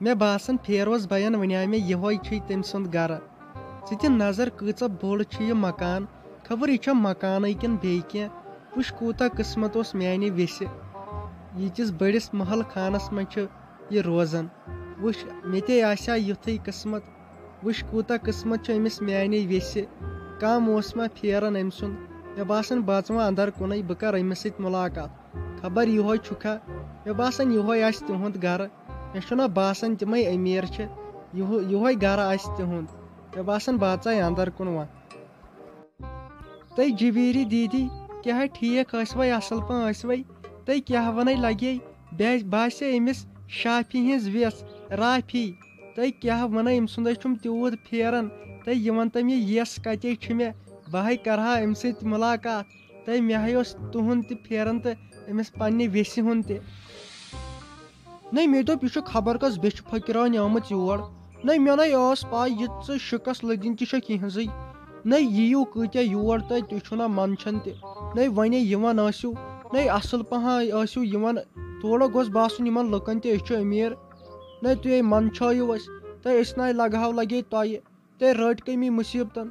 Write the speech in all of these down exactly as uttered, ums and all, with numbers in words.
مےٚ باسان، پھیروس بین ونیاو مےٚ، یِہوے چھُے تٔمۍ سُنٛد گرٕ۔ ژٕ دِ نظر، کۭژاہ بوٚڑ چھُ یہِ مکان۔ خبر، یہِ چھا مکانٕے کِنہٕ بیٚیہِ کینٛہہ؟ وٕچھ، کوٗتاہ قٕسمت اوس میانہِ ویسہِ۔ ییٖتِس بٔڑِس محل خانس منٛز چھُ یہِ روزان۔ وٕچھ، مےٚ تہِ آسہِ ہا یُتھُے قٕسمت۔ وٕچھ، کوٗتاہ قٕسمت چھُ أمِس میانہِ ویسہِ۔ کم اوس ما پھیران أمۍ سُنٛد۔ مےٚ باسان، بہٕ اژٕ وۄنۍ اندر کُنٕے، بہٕ کرٕ أمِس سۭتۍ مُلاقات۔ خبر، یِہوے چھُکھا؟ مےٚ باسان، یِہوے آسہِ تِہُنٛد گرٕ۔ مےٚ چھُنہ باسان، تِمے أمیٖر چھِ۔ یِہو-، یِہوے گرٕ آسہِ تِہُنٛد۔ مےٚ باسان، بہٕ اژے اندر کُن وۄنۍ۔ تُہۍ جویری دیدی، کیٛاہ ٹھیٖک ٲسوَے، اَصٕل پٲٹھۍ ٲسوَے؟ تُہۍ کیٛاہ وَنَے لَگے؟ بے-، باسے أمِس شافی ہِنٛز ویژھ، رافی۔ تُہۍ کیٛاہ وَنَے، أمۍ سُنٛدے چھُم تیوٗت پھیران۔ تُہۍ یہِ وَن تہٕ مےٚ، یَس کَتے چھِ مےٚ؟ بہٕ ہے کَرٕ ہا أمۍ سۭتۍ مُلاقات۔ تُہۍ، مےٚ ہے اوس تُہُنٛد تہِ پھیران تہٕ أمِس پنٛنہِ ویسہِ ہُنٛد تہِ۔ نَے، مےٚ دوٚپ، یہِ چھُ خبر کۄس بیٚچھِ پھٔکراونہِ آمٕژ یور۔ نَے، مےٚ نَے ٲس پَے، یہِ ژٕ شِکَس لٔدِنۍ تہِ چھَکھ یِہٕنٛزٕے۔ نَے، یِیِو کۭتیٛاہ یور تۄہہِ، تُہۍ چھُو نہ منٛدچھان تہِ۔ نَے، وَنے یِوان ٲسِو۔ نَے، اَصٕل پَہَن ٲسِو یِوان۔ تھوڑا گوٚژھ باسُن یِمَن لُکَن تہِ، أسۍ چھِ أمیٖر۔ نَے، تُہۍ ہے منٛدچھٲیِو اَسہِ۔ تۄہہِ أسۍ نَے لَگہٕ ہاو لَگے تۄہہِ۔ تۄہہِ رٔٹۍ کٔمی مُصیٖبتَن۔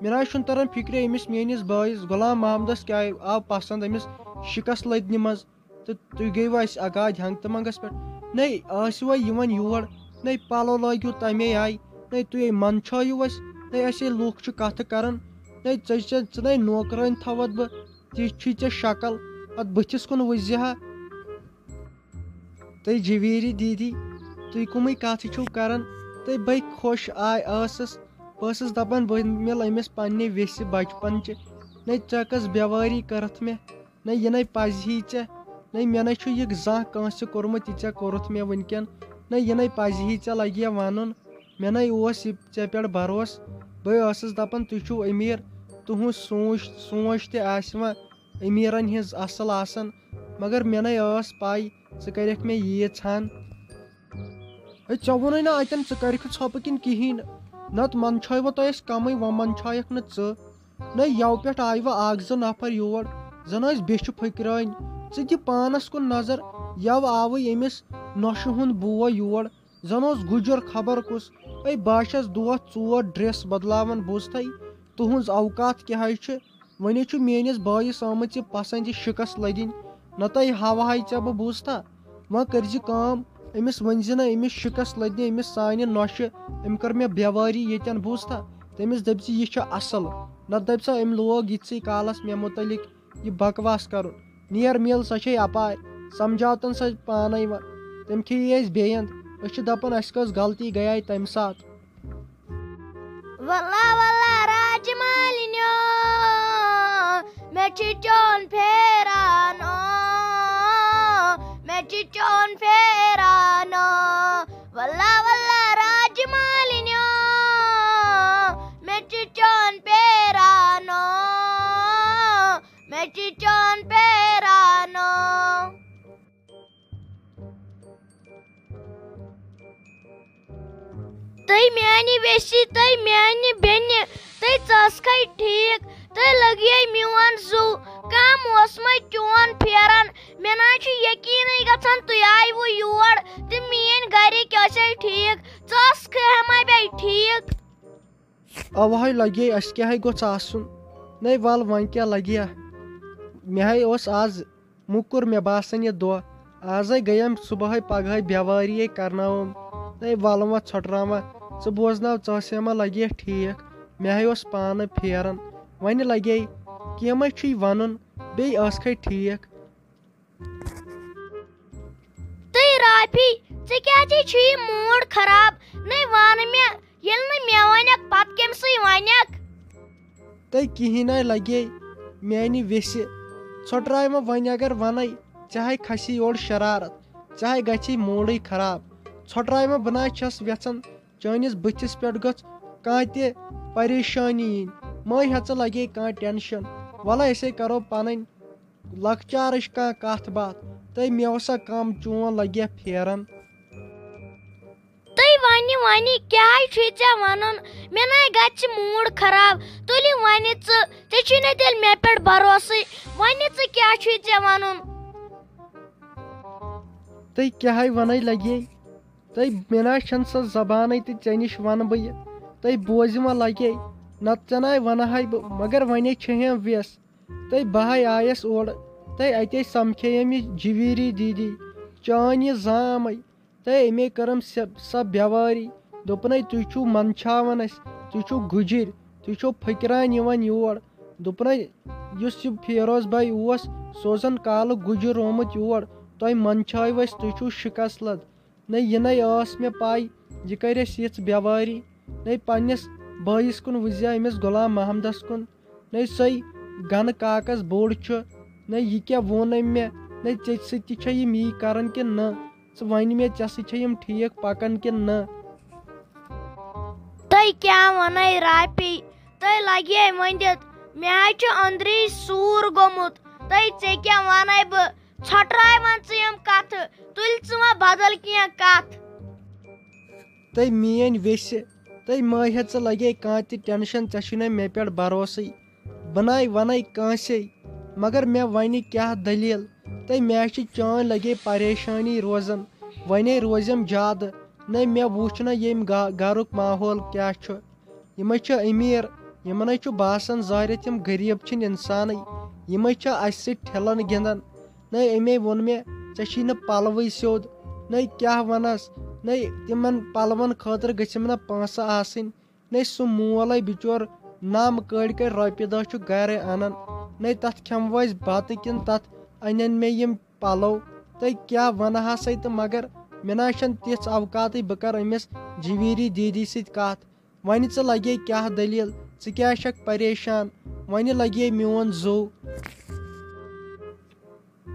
مےٚ نہ حظ چھُنہٕ تَران فِکرِ، أمِس میٛٲنِس بٲیِس غلام محمدَس کیٛاہ آو پَسنٛد أمِس شِکَس لٔدنہِ منٛز۔ تہٕ تُہۍ گٔیوٕ اَسہِ اَکھ گاج ہنٛگتہٕ منٛگَس پٮ۪ٹھ۔ نَے، ٲسِو وۄنۍ یِوان یور۔ نَے، پَلو لٲگِو تَمے آیہِ۔ نَے، تُہۍ ہے منٛدچھٲیِو اَسہِ۔ نَے، اَسے لُکھ چھِ کَتھٕ کَران۔ نَے، ژےٚ، ژےٚ، ژٕ نَے نوکرٲنۍ تھاوَتھ بہٕ۔ تِژھ چھُے ژےٚ شکل۔ پَتہٕ بٕتھِس کُن وٕچھزِ ہا۔ تُہۍ جویری دیدی، تُہۍ کٕمٕے کَتھٕ چھِو کَران؟ تہٕ بَے خۄش آے ٲسٕس۔ بہٕ ٲسٕس دَپان، بہٕ مِلہٕ أمِس پنٛنہِ ویسہِ بَچپَنچہِ۔ نَے، ژےٚ کۄس بٮ۪وٲری کٔرٕتھ مےٚ؟ نہ، یہِ نَے پَزِہی ژےٚ۔ نہ، مےٚ نَے چھُ یہِ زانٛہہ کٲنٛسہِ کوٚرمُت، یہِ ژےٚ کوٚرُتھ مےٚ وٕنۍکٮ۪ن۔ نہ، یہِ نَے پَزِہی ژےٚ لَگہِ ہا وَنُن۔ مےٚ نَے اوس یہِ ژےٚ پٮ۪ٹھ بھروسہٕ۔ بہٕ ٲسٕس دَپان، تُہۍ چھِو أمیٖر، تُہٕنٛز سونٛچ، سونٛچ تہِ آسہِ وۄنۍ أمیٖرَن ہِنٛز اَصٕل آسان۔ مگر مےٚ نَے ٲس پَے، ژٕ کَرٮ۪کھ مےٚ ییٖژ ہَن۔ ہے، ژےٚ ووٚنُے نہ اَتٮ۪ن، ژٕ کَرِکھ ژھۄپہٕ کِنہٕ کِہیٖنۍ نہٕ؟ نَتہٕ منٛدچھٲے وۄنۍ تۄہہِ أسۍ کَمٕے، وۄنۍ منٛدچھایَکھ نہٕ ژٕ۔ نہ، یَوٕ پٮ۪ٹھ آیہِ وۄنۍ اَکھ زٕ نفر یور، زَن ٲسۍ بیٚچھِ پھٔکرٲنۍ۔ ژٕ دِ پانَس کُن نظر، یَوٕ آوٕے أمِس نۄشہِ ہُنٛد بوے یور، زَن اوس گُجر خبر کُس۔ ہے، بہٕ ہا چھَس دۄہ ژور dress بدلاوان، بوٗزتھَے؟ تُہٕنٛز اوقات کیٛاہ حظ چھِ؟ وۄنۍ حظ چھُ میٛٲنِس بٲیِس آمٕژ یہِ پَسنٛد، یہِ شِکَس لٔدِنۍ۔ نہ تۄہہِ ہاوہاے ژےٚ بہٕ، بوٗزتھا؟ وۄنۍ کٔرۍ زِ کٲم، أمِس ؤنۍ زِ نہٕ أمِس شِکَس لٔدنہِ، أمِس سانہِ نۄشہِ، أمۍ کٔر مےٚ بٮ۪وٲری ییٚتٮ۪ن، بوٗزتھا؟ تٔمِس دٔپۍ زِ یہِ چھِ اَصٕل، نَتہٕ دَپہِ سۄ أمۍ لوگ یِتھسٕے کالَس مےٚ مُتعلِق یہِ بکواس کَرُن۔ نیر میل، سۄ چھے اَپارِ، سَمجھاوتَن سۄ پانَے وۄنۍ۔ تٔمۍ کھیٚیہِ اَسہِ بیٚیَن۔ أسۍ چھِ دَپان، اَسہِ کۄس غلطی گٔیے تَمہِ ساتہٕ۔ وَلہ وَلہ راجہِ مالِنیو، مےٚ چھِ چون پھیران، او، مےٚ چھِ چون پھیران، او۔ وَلہ وَلہ راجہِ مالِنیو، مےٚ چھِ چون پھیران، او، مےٚ چھِ چون پھیران، او۔ تُہۍ میانہِ ویسہِ، تُہۍ میانہِ بیٚنہِ، تُہۍ ژاسکھے ٹھیٖک، تُہۍ لٔگیے میون زُو۔ کم اوس مےٚ چون پھیران، مےٚ نہ چھُ یقیٖنٕے گژھان تُہۍ آیوٕ یور، تہٕ میٲنۍ گرِکۍ ٲسے ٹھیٖک، ژاسکھے ہما بیٚیہِ ٹھیٖک۔ اَوہَے لَگے، اَسہِ کیٛاہ ہے گوٚژھ آسُن؟ نَے وَل وۄنۍ کیٛاہ لَگہِ ہا؟ مےٚ ہے اوس آز موٚکُر، مےٚ باسان یہِ دۄہ۔ آزَے گٔیم صُبحٲے پَگہٲے بٮ۪وٲریے کَرناوُم۔ نَے وَلہٕ وۄنۍ ژھۄٹراوان۔ ژٕ بوزناو، ژاسے ما لَگے ٹھیٖک؟ مےٚ ہے اوس پانہٕ پھیران۔ وۄنۍ لَگے، کینٛہہ ما چھُے وَنُن، بیٚیہِ ٲسکھَے ٹھیٖک۔ تہٕ رافی، ژےٚ کیٛازِ چھُے یہِ mood خراب؟ نَے وَن مےٚ، ییٚلہِ نہٕ مےٚ وَنَکھ، پَتہٕ کٔمۍ سٕے وَنَکھ؟ تہٕ کِہیٖنۍ نَے لَگے میٛانہِ ویسہِ۔ ژھۄٹراے مہ وۄنۍ اگر وَنَے، ژےٚ ہَے کھسی یورٕ شرارت، ژےٚ ہَے گژھی moodٕے خراب۔ ژھۄٹراے مہ، بہٕ نہ چھَس یَژھان چٲنِس بٕتھِس پٮ۪ٹھ گٔژھ کانٛہہ تہِ پریشٲنی یِنۍ۔ مہ ہیٚہ ژٕ لَگے کانٛہہ tension۔ وَلہٕ أسے کَرو پَنٕنۍ لۄکچارٕچ کانٛہہ کتھ باتھ، تہٕ مےٚ اوسا کم چون لگیا پھیران۔ تُہۍ ونہِ ونہِ کیٛاہ چھُے ژےٚ ونُن؟ مےٚ نَے گژھِ mood خراب۔ تُلہِ ونہِ ژٕ، ژےٚ چھُے نہٕ تیٚلہِ مےٚ پٮ۪ٹھ بھروسٕے۔ ونہِ ژٕ کیٛاہ چھُے ژےٚ ونُن؟ تُہۍ کیٛاہ ہے ونَے لگے؟ تہٕ مےٚ نہ حظ چھَنہٕ سۄ زبانٕے تہٕ ژےٚ نِش وَنہٕ بہٕ یہِ۔ تہٕ بوزِ وۄنۍ لَگے، نَتہٕ ژےٚ نہ حظ وَنہٕ ہاے بہٕ، مگر وۄنۍ حظ چھِ ہٮ۪م وٮ۪س۔ تہٕ بہٕ ہاے آیَس اورٕ، تہٕ اَتہِ حظ سَمکھے أمۍ یہِ جِویٖری دیٖدی، چٲنۍ یہِ زامَے۔ تہٕ أمۍ کٔرٕم سۄ، سۄ بٮ۪وٲری، دوٚپُن ہے تُہۍ چھُو منٛدچھاوان اَسہِ، تُہۍ چھُو گُجِرۍ، تُہۍ چھُو فٔقیٖران یِوان یور۔ دوٚپُن ہے یُس یہِ فیروز بھاے اوس، سُہ اوس زَن کالُک گُجُر آمُت یور، تۄہہِ منٛدچھٲیِو اَسہِ، تُہۍ چھُو شِکَس لَد۔ نہ یہِ نَے ٲس مےٚ پَے، یہِ کَرِ اَسہِ یِژھ بٮ۪وٲری۔ نَے پنٛنِس بٲیِس کُن وٕچھزِ، أمِس غلام محمدَس کُن۔ نَے سۄے گَنہٕ کاکَس بوٚڑ چھُ۔ نَے یہِ کیٛاہ ووٚن أمۍ مےٚ؟ نَے ژےٚ سۭتۍ تہِ چھےٚ یِم یی کَران کِنہٕ نہ؟ ژٕ وَنہِ مےٚ، ژےٚ سۭتۍ چھےٚ یِم ٹھیٖک پَکان کِنہٕ نہ؟ تُہۍ کیٛاہ وَنَے راپی؟ تُہۍ لَگیے ؤنِتھ، مےٚ حظ چھُ أنٛدری سوٗر گوٚمُت۔ تُہۍ، ژےٚ کیٛاہ وَنَے بہٕ؟ ژھۄٹرٲے وۄنۍ ژٕ یِم کَتھٕ، تُلۍ ژٕ وۄنۍ بدل کینٛہہ کَتھ۔ تہٕ میٲنۍ ویسہِ، تہٕ مٲہِر، ژٕ لگے کانٛہہ تہِ ٹینشن، ژےٚ چھُے نہٕ مےٚ پٮ۪ٹھ بھروسٕے۔ بہٕ نَے وَنَے کٲنٛسے، مگر مےٚ وَنہِ کیٛاہ دٔلیٖل۔ تہٕ مےٚ چھِ چٲنۍ لگے پریشٲنی روزان، وَنے روزٮ۪م زیادٕ۔ نَے مےٚ وُچھ نہ ییٚمۍ گا-، گَرُک ماحول کیٛاہ چھُ۔ یِمَے چھِ أمیٖر، یِمَن ہے چھُ باسان ظٲہرِ تِم غریٖب چھِنہٕ اِنسانٕے، یِمَے چھِ اَسہِ سۭتۍ ٹھِلَن گِنٛدان۔ نَے أمے ووٚن مےٚ، ژےٚ چھی نہٕ پَلوٕے سیوٚد، نَے کیٛاہ وَنَس، نَے تِمَن پَلوَن خٲطرٕ گٔژھِم نہ پونٛسہٕ آسٕنۍ، نَے سُہ مول ہے بِچور نَم کٔڑۍ کٔڑۍ رۄپیہِ دَہ چھُ گَرَے اَنان، نَے تَتھ کھٮ۪مو أسۍ بَتہٕ کِنہٕ تَتھ اَنن مےٚ یِم پَلو۔ تہٕ کیٛاہ وَنہٕ ہسَے تہٕ، مگر مےٚ نہ چھَنہٕ تِژھ اوقاتٕے بہٕ کَرٕ أمِس جِویٖری دیٖدی سۭتۍ کَتھ۔ وۄنۍ ژٕ لگے کیٛاہ دٔلیٖل؟ ژٕ کیٛاہ چھکھ پریشان؟ وۄنۍ لگے میون زُو۔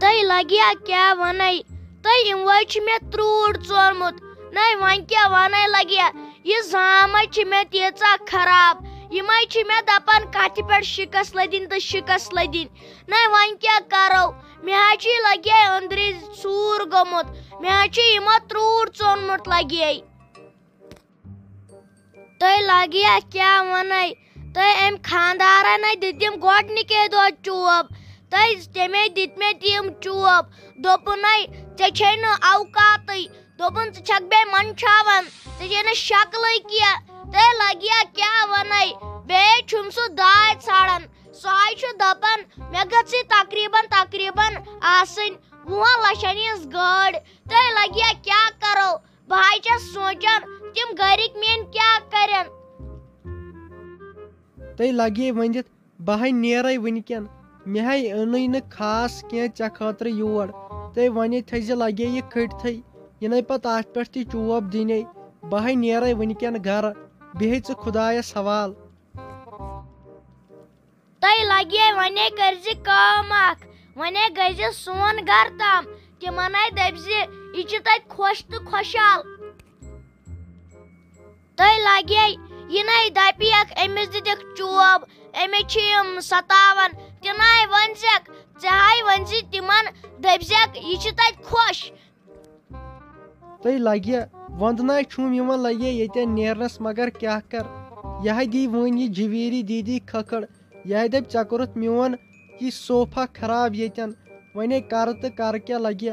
تۄہہِ لگیا کیٛاہ ونے؟ تۄہہِ یِموے چھِ مےٚ ترٛوٗٹ ژورمُت۔ نَے وۄنۍ کیٛاہ ونے لگیا؟ یہِ زامے چھِ مےٚ تیٖژاہ خراب۔ یِمے چھِ مےٚ دپان کتھِ پٮ۪ٹھ شِکس لٔدِنۍ تہٕ شِکس لٔدِنۍ۔ نَے وۄنۍ کیٛاہ کرو؟ مےٚ حظ چھُ یہِ لگیا أنٛدری سوٗر گوٚمُت۔ مےٚ حظ چھُ یِمو ترٛوٗٹ ژوٚنمُت لگیا۔ تۄہہِ لگیا کیٛاہ ونے؟ تۄہہِ أمۍ خانٛدارن ہے دِتِم گۄڈٕنِکے دۄہ چوب۔ تۄہہِ تٔمۍ دِتۍ مےٚ تِم چوب۔ دوٚپُن ہے، ژےٚ چھے نہٕ اوقاتٕے۔ دوٚپُن، ژٕ چھکھ بیٚیہِ منٛدچھاوان۔ ژےٚ چھے نہٕ شکلٕے کینٛہہ۔ تۄہہِ لگیا کیٛاہ ونے؟ بیٚیہِ چھُم سُہ داے ژھانڈان۔ سُہ ہے چھُ دپان، مےٚ گٔژھٕے تقریباً، تقریباً آسٕنۍ وُہن لچھن ہٕنٛز گٲڑۍ۔ تۄہہِ لگیا کیٛاہ کرو؟ بہٕ ہاے چھَس سونٛچان، تِم گَرِکۍ میٛٲنۍ کیٛاہ کَرن؟ تہٕ لگے ؤنِتھ، بہٕ ہاے نیرے وٕنکٮ۪ن۔ مےٚ ہاے أنٕے نہٕ خاص کینٛہہ ژےٚ خٲطرٕ یور۔ تہٕ وۄنۍ تھٲیزِ لگے یہِ کھٔٹتھٕے۔ یہِ نَے پَتہٕ اَتھ پٮ۪ٹھ تہِ چوب دِنے۔ بہٕ ہاے نیرے وٕنکٮ۪ن گَرٕ۔ بیٚہے ژٕ خۄدایَس حوال۔ تۄہہِ لگہِ ونے کٔرزِ کٲم اکھ، ونے گٔژھزِ سون گرٕ تام، تِمن ہے دٔپزِ، یہِ چھِ تتہِ خۄش تہٕ خۄشحال۔ تۄہہِ لگہِ یہِ نے دپیکھ، أمِس دِتِکھ چوب، أمِس چھِ یِم ستاوان، تہِ نے ؤنزٮ۪کھ، ژےٚ ہاے ؤنزِ تِمن، دٔپزٮ۪کھ، یہِ چھِ تتہِ خۄش۔ تہٕ لگہِ وندناے چھُم یِوان لگہِ ییٚتٮ۪ن نیرنس، مگر کیٛاہ کر، یہِ ہا دی وۄنۍ یہِ جویری دیٖدی کھکھٕڑ، یہِ ہا دپہِ، ژےٚ کوٚرُتھ میون یہِ صوفہ خراب ییٚتٮ۪ن، وۄنۍ ہے کرٕ تہٕ کرٕ کیٛاہ لگہِ۔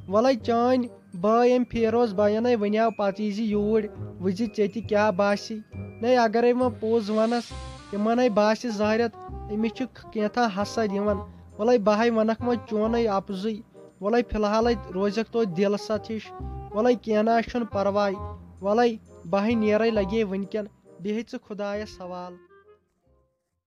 وَلَے چٲنۍ بٲے أمۍ فیروز بایَن ہے ؤنیٛاو پَتہٕ یی زِ یوٗرۍ، وٕچھِ ژےٚ تہِ کیٛاہ باسی۔ نَے اگرے وۄنۍ پوٚز وَنَس، تِمَن ہے باسہِ ظٲہرَت أمِس چھُ کینٛژھا حسد یِوان۔ وَلَے بہٕ ہے وَنَکھ وۄنۍ چونُے اَپزُے۔ وَلَے فی الحالَے روزٮ۪کھ توتہِ دِل سَتھ ہِش۔ وَلَے کینٛہہ نہ حظ چھُنہٕ پَرواے۔ وَلَے بہٕ ہے نیرَے لَگے وٕنکٮ۪ن۔ بیٚہہِ ژٕ خۄدایَس حوال۔